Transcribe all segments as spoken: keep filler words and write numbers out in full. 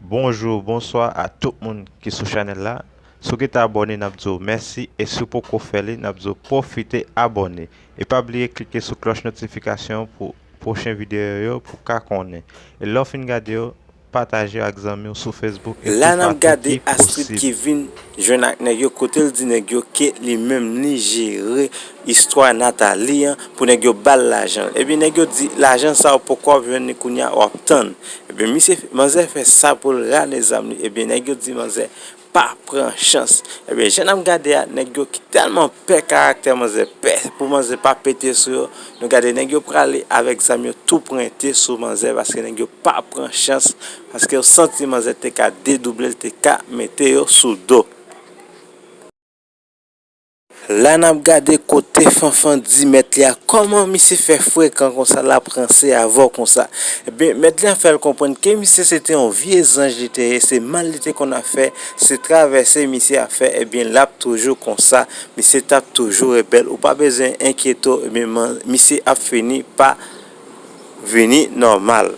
Bonjou, bonswa a tout moun ki sou chanèl la. Si w gentan abòne, n ap di w mèsi, e si w poko fè li, n ap di w pwofite abòne. E pa bliye klike sou klòch notifikasyon pou pwochen videyo yo pou w ka konnen. E lè w fin gade yo, pataje yo ak zanmi w sou Facebook e tou patou ki posib. La n ap gade Astrid ki vin jwenn ak nèg yo, kote l di nèg yo ke li menm li jere istwa Nathalie an pou nèg yo ba l lajan l. Ebyen, nèg yo di, lajan sa w poko ap jwenn li kounye a, w ap tann. Ebyen, misye, manzè fè sa pou l rale zam li. Ebyen, nèg yo di manzè pa pran chans. Ebyen, jan n ap gade a, nèg yo ki tèlman pè karaktè manzè, pè pou manzè pa pete sou yo, nou gade nèg yo prale avèk zam yo tou pwente sou manzè, paske nèg yo pa pran chans, paske yo santi manzè te ka dedouble l, te ka mete yo sou do. La n ap gade kote Fanfan di mèt li a, kòman misye fè frekan konsa, l ap ranse avè w konsa. Ebyen, mèt li a fè l konprann ke misye se te yon vye zanj li te ye, se mal li te konn ap fè, se travèse misye ap fè, ebyen, l ap toujou konsa, misye t ap toujou rebèl, ou pa bezwen enkyete w, ebyen, man-, misye ap fini pa vini nòmal.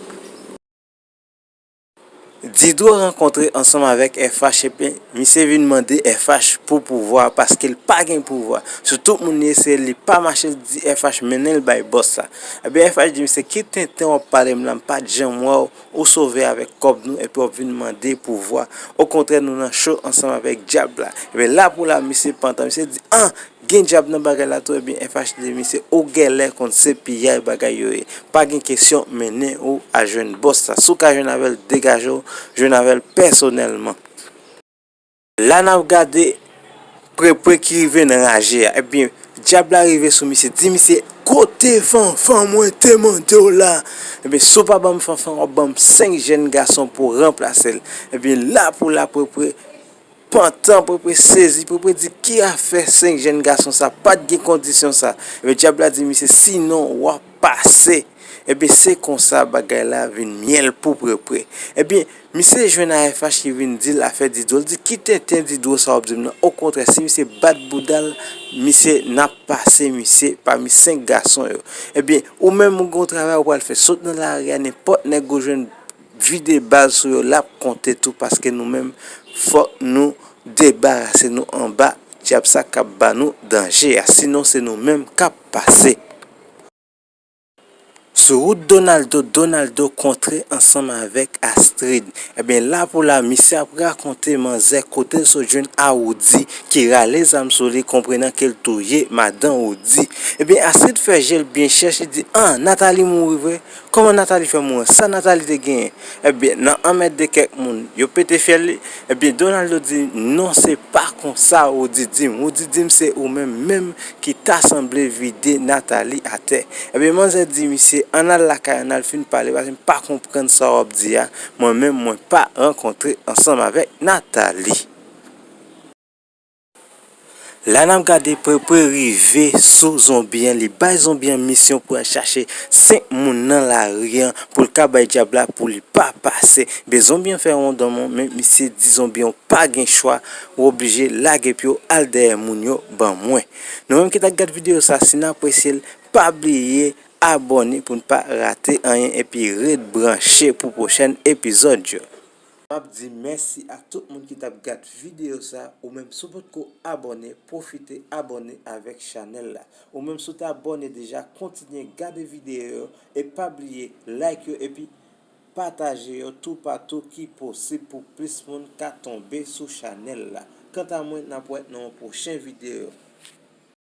Didro rankontre ansanm avèk F H epi misye vin mande F H pou pouvwa paske l pa gen pouvwa. Sou tout moun li eseye, li pa mache, l di F H mennen l bay bòs la. Ebyen F H di misye, ki tenten w ap pale m la, m pa t janm wè w, ou sove avèk kòb nou epi w ap vin mande pouvwa. Okontrè, nou nan cho ansanm avèk dyab la. Ebyen la pou la, misye pantan, misye di, an, gen dyab nan bagay la tou, ebyen F H di misye, ou genlè konn se piyay bagay yo ye. Pa gen kesyon, mennen ou al jwenn bòs la. Si w ka jwenn avè l, degaje w, jwenn avè l pèsonèlman. La n ap gade Prepre ki rive nan raje a. Ebyen, dyab la rive sou misye, di misye, kote Fanfan mwen te mande w la? Ebyen, si w pa ban m Fanfan, w ap ban m senk jèn gason pou ranplase l. Ebyen, la pou la Prepre pantan, Prepre sezi, Prepre di, ki afè senk jèn gason sa, pa t gen kondisyon sa. Ebyen, dyab la di misye, sinon w ap pase. Ebyen, se konsa bagay la vin myèl pou Prepre. Ebyen, misye jwenn a F H ki vin di l afè Didro. L di, ki tenten Didro sa w ap di m nan? Okontrè, si misye bat bouda l, misye, n ap pase misye pami senk gason yo. Ebyen, ou menm ou gen yon travay ou pral fè. Sot nan lari a, nenpòt nèg ou jwenn vide bal sou yo, l ap konte tou, paske nou menm, fòk nou debarase nou anba dyab sa k ap ba nou danje a. Sinon, se nou menm k ap pase. Sou wout Donaldo, Donaldo kontre ansanm avèk Astrid. Ebyen, la pou la, misye ap rakonte manzè kote l sot jwenn Awoudi ki rale zam sou li, konprenan ke l touye madan Woudi. Ebyen, Astrid fè je l byen chèch, li di, an, Nathalie mouri vre? Kòman Nathalie fè mouri? Sa Nathalie te genyen? Ebyen, nan anmède kèk moun, yo pete fyèl li. Ebyen, Donaldo di, non, se pa konsa Woody di m. Woody di m se ou menm menm ki ta sanble vide Nathalie atè. Ebyen, manzè di misye, ann al lakay, ann al fin pale, paske m pa konprann sa w ap di a. Mwen menm, mwen pa rankontre ansanm avèk Nathalie. La n ap gade Prepre rive sou zonbi an, li bay zonbi an misyon pou al chache senk moun nan lari an pou l ka bay dyab la pou li pa pase. Ebyen, zonbi an fè yon don, men misye di zonbi an, w pa gen chwa, ou oblije lage pye w al dèyè moun yo ban mwen. Nou menm ki t ap gad videyo sa, si n apresye l, pa bliye abòne pou n pa rate anyen epi ret branche pou pwochèn epizòd yo. M ap di mèsi ak tout moun ki t ap gad videyo sa. Ou menm, si w potko abòne, pwofite abòne avèk chanèl la. Ou menm, si w te abòne deja, kontinye gade videyo yo e pa bliye like yo epi pataje yo toupatou ki posib pou plis moun ka tonbe sou chanèl la. Kanta mwen, n ap wè nan yon pwochen videyo.